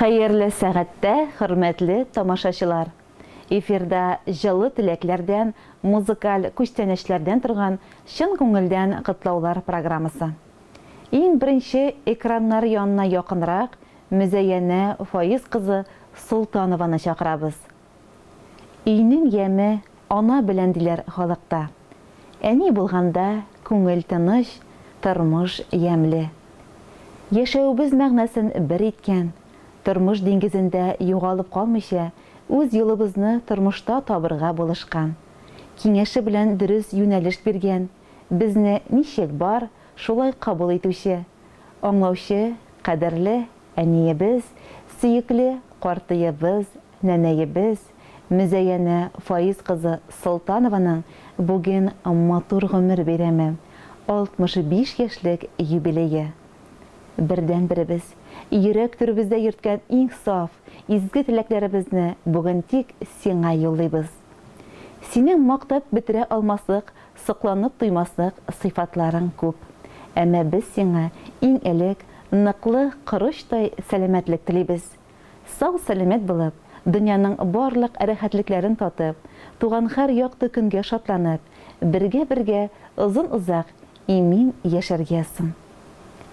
Хәерле сәгатьтә, хөрмәтле тамашачылар! Эфирда җылы теләкләрдән, музыкаль күчтәнәчләрдән торган Чын күңелдән котлаулар программасы. Иң беренче экраннар янына якынрак Мөзәянә Фаиз кызы Солтанованы чакырабыз. Өйнең яме ана белән диләр халыкта. Әни булганда күңел тыныч, тормыш ямьле. Яшәвебез мәгънәсен бер иткән, тормыш диңгезендә югалып калмыйча, үз юлыбызны тормышта табырга булышкан, киңәше белән дөрес юнәлеш биргән, безне ничек бар, шулай кабул итүче, аңлаучы, кадерле әниебез, сөекле картыебыз, нәнәебез Мөзәянә Фаиз кызы Солтанованың бүген матур гомер бәйрәме, 65 яшьлек юбилее. Бердәнберебез, йөрәк түребездә йөрткән иң саф, изге теләкләребезне бүген тик сиңа юллыйбыз. Синең мактап бетерә алмаслык, сокланып туймаслык сыйфатларың күп. Әмма без сиңа иң элек ныклы корычтай сәламәтлек телибез. Сау-сәламәт булып, дөньяның барлык рәхәтлекләрен татып, туган һәр якты көнгә шатланып, бергә-бергә озын-озак имин яшәргә язсын.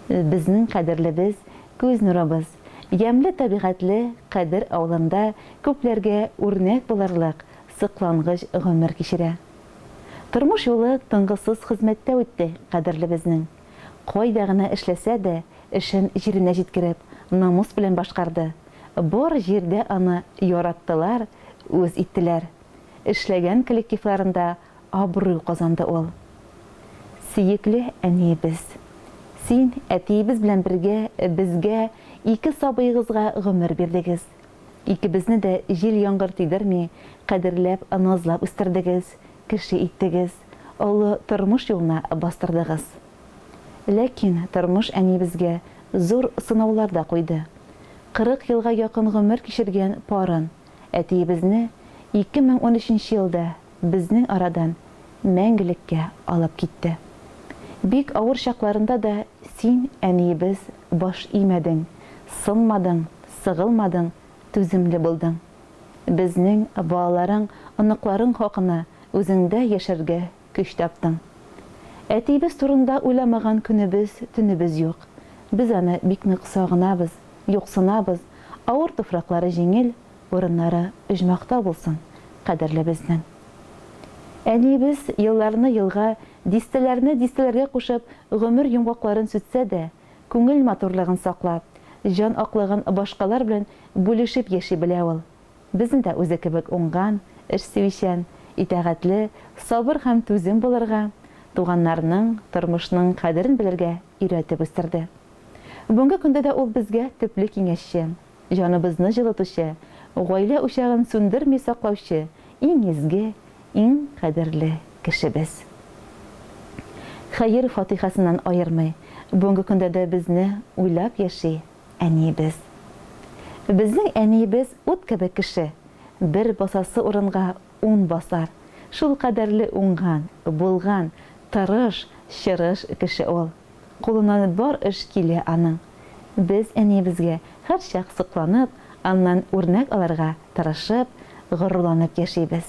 Безнең кадерлебез, күз нурыбыз, ямьле табигатьле Кадер авылында күпләргә үрнәк булырлык соклангыч гомер кичерә. Тормыш юлы тынгысыз хезмәттә үтте кадерлебезнең. Кайда гына эшләсә дә, эшен җиренә җиткереп, намус белән башкарды. Бар җирдә аны яраттылар, үз иттеләр. Эшләгән коллективларында абруй казанды ул. Сөекле әниебез! Син, әтиебез белән бергә, безгә, ике сабыегызга гомер бирдегез. Икебезне дә җил-яңгыр тидерми, кадерләп, назлап үстердегез, кеше иттегез, олы тормыш юлына бастырдыгыз. Ләкин тормыш әниебезгә зур сынаулар да куйды. 40 елга якын гомер кичергән парын, әтиебезне 2013 нче елда безнең арадан мәңгелеккә алып китте. Бик авыр чакларында да син, әниебез, баш имәдең, сынмадың, сыгылмадың, түземле булдың. Безнең, балаларың, оныкларың хакына үзеңдә яшәргә көч таптың. Әтиебез турында уйламаган көнебез, төнебез юк. Без аны бик нык сагынабыз, юксынабыз, авыр туфраклары җиңел, урыннары оҗмахта булсын, кадерлебезнең. Әниебез елларны елга, дистәләрне дистәләргә кушып гомер йомгакларын сүтсә дә, күңел матурлыгын саклап, җан аклыгын башкалар белән бүлешеп яши белә ул. Безне дә үзе кебек уңган, эш сөючән, итагатьле, сабыр һәм түзем булырга, туганнарның, тормышның кадерен белергә өйрәтеп үстерде. Бүгенге көндә дә ул безгә төпле киңәшче, җаныбызны җылытучы, гаилә учагын сүндерми саклаучы иң изге, иң кадерле кешебез. Хәер-фатыйхасыннан аермый, бүгенге көндә дә безне уйлап яши әниебез. Безнең әниебез ут кебек кеше, бер басасы урынга ун басар, шулкадәрле уңган, булган, тырыш, чырыш кеше ул. Кулыннан бар эш килә аның. Без әниебезгә һәрчак сокланып, аннан үрнәк алырга тырышып, горурланып яшибез.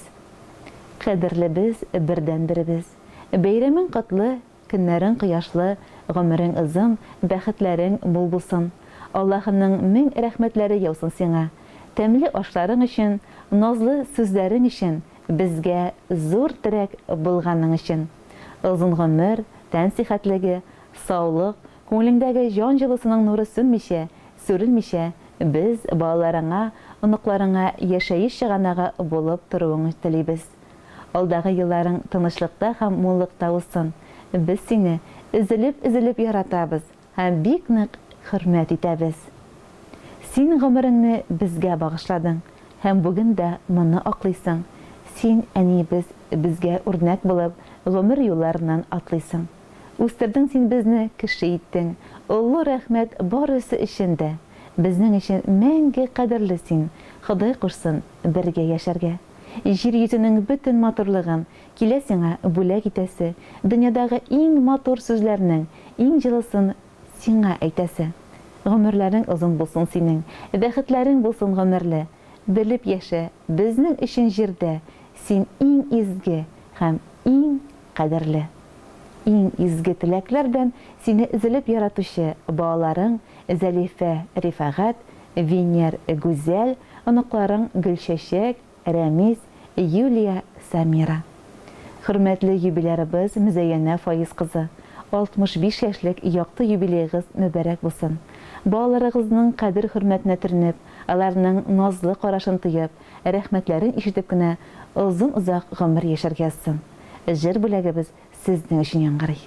Кадерлебез, бердәнберебез. Бәйрәмең котлы, көннәрең кояшлы, гомерең озын, бәхетләрең мул булсын. Аллаһының мең рәхмәтләре яусын сиңа. Тәмле ашларың өчен, назлы сүзләрең өчен, безгә зур терәк булганың өчен. Озын гомер, тән сихәтлеге, саулык, күңелеңдәге җан җылысының нуры сүнмичә, сүрелмичә, без, балаларыңа, оныкларыңа яшәеш чыганагы булып торуыңны телибез. Алдагы елларың тынычлыкта һәм муллыкта узсын. Без сине өзелеп-өзелеп яратабыз һәм бик нык хөрмәт итәбез. Син гомереңне безгә багышладың һәм бүген дә моны аклыйсың. Син, әниебез, безгә үрнәк булып, гомер юлларыннан атлыйсың. Үстердең син безне, кеше иттең. Олы рәхмәт барысы өчен дә. Безнең өчен мәңге кадерле син. Ходай кушсын, бергә яшәргә. Җир йөзенең бөтен матурлыгын килә сиңа бүләк итәсе, дөньядагы иң матур сүзләрнең иң җылысын сиңа әйтәсе. Гомерләрең озын булсын синең, Бәхетләрең булсын гомерле. Белеп яшә, безнең өчен җирдә Син иң изге һәм иң кадерле. Иң изге теләкләр белән сине өзелеп яратучы балаларың Зәлифә, Рифәгать, Венер, Гүзәл, оныкларың Гөлчәчәк, Рәмис, Юлия, Самира. Хөрмәтле юбилярыбыз Мөзәянә Фаиз кызы, 65 яшьлек якты юбилеегыз мөбарәк булсын! Балаларыгызның кадер-хөрмәтенә төренеп, аларның назлы карашын тоеп, рәхмәтләрен ишетеп кенә озын-озак гомер яшәргә язсын. Җыр бүләгебез сезнең өчен яңгырый.